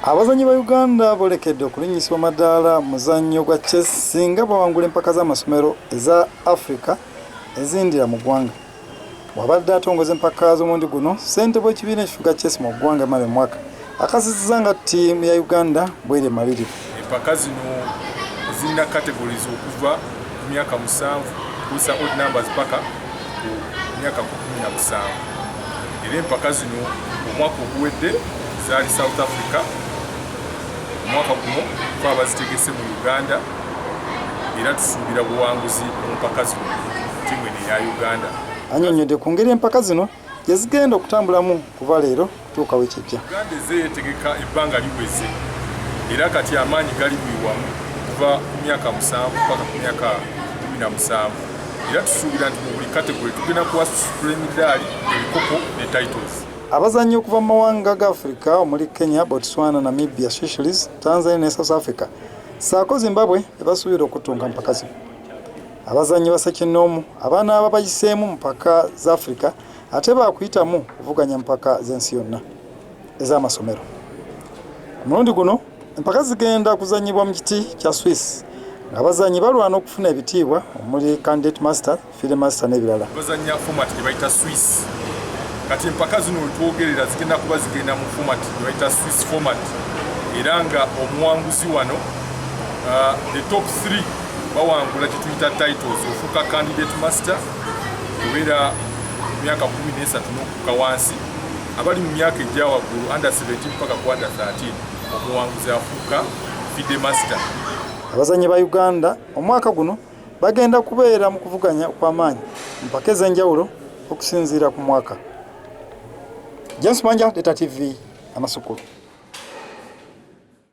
Abazannyi ba Uganda bolekedde okulinnyisibwa madaala mu muzannyo gwa chess singa bawangula empaka z'amasomero eza Africa ezindira mu ggwanga. Bw'abadde atongoza empaka z'omulundi guno, ssentebe w'ekibiina ekifuga chess mu ggwanga Emmanuel Mwaka akasizza nga ttiimu ya Uganda bweri emalirivu. Empaka zino zirina categories okuva ku myaka 7 kusa odd numbers paka ku myaka 17, era empaka zino omwaka oguwedde zaali South Africa, omwaka guno twaba bazitegese mu Uganda, era tusuubira buwanguzi mu mpaka zino ttiimu eno eya Uganda. Annyonnyodde ku ngeri empaka zino gye zigenda okutambulamu kuva leero kutuuka wiiki ejja. Uganda ezze yeetegeka ebbanga liweze, era kati amaanyi gali buli wamu kuva ku myaka 7 paka ku myaka 17, era tusuubira nti mu buli category tugenda kuwasula emidaali, ebikopo ne titles. Abazannyi okuva mu mawanga ga Africa omuli Kenya, Botswana, Namibia, Seychelles, Tanzania ne South Africa ssaako Zimbabwe ebasuubira okutunka mpaka zino. Abazannyi bassekinnoomu abanaaba bayiseemu mu mpaka za Africa ate baakuyitamu kuvuganya mpaka z'ensi yonna ez'amasomero. Ku mulundi guno empaka zigenda kuzannyibwa mu kiti kya Swiss ng'abazannyi balwana okufuna ebitiibwa omuli Candidate Master, FIDE Master n'ebirala. Bazannya format gye bayita Swiss. Kati empaka zino wetwogerera zigenda kuba zigenda mu format gye bayita Swiss format, era nga omuwanguzi wano, the top 3 bawangula kye tuyita titles. Ofuuka Candidate Master obeera myaka 13 n'okukka wansi, abali mu myaka egya waggulu under 17 paka ku under 13, omuwanguzi afuuka FIDE Master. Abazannyi ba Uganda omwaka guno bagenda kubeera mu kuvuganya okw'amaanyi mu mpaka ez'enjawulo okusinziira ku mwaka. James Manja, Delta TV, Amasukulu.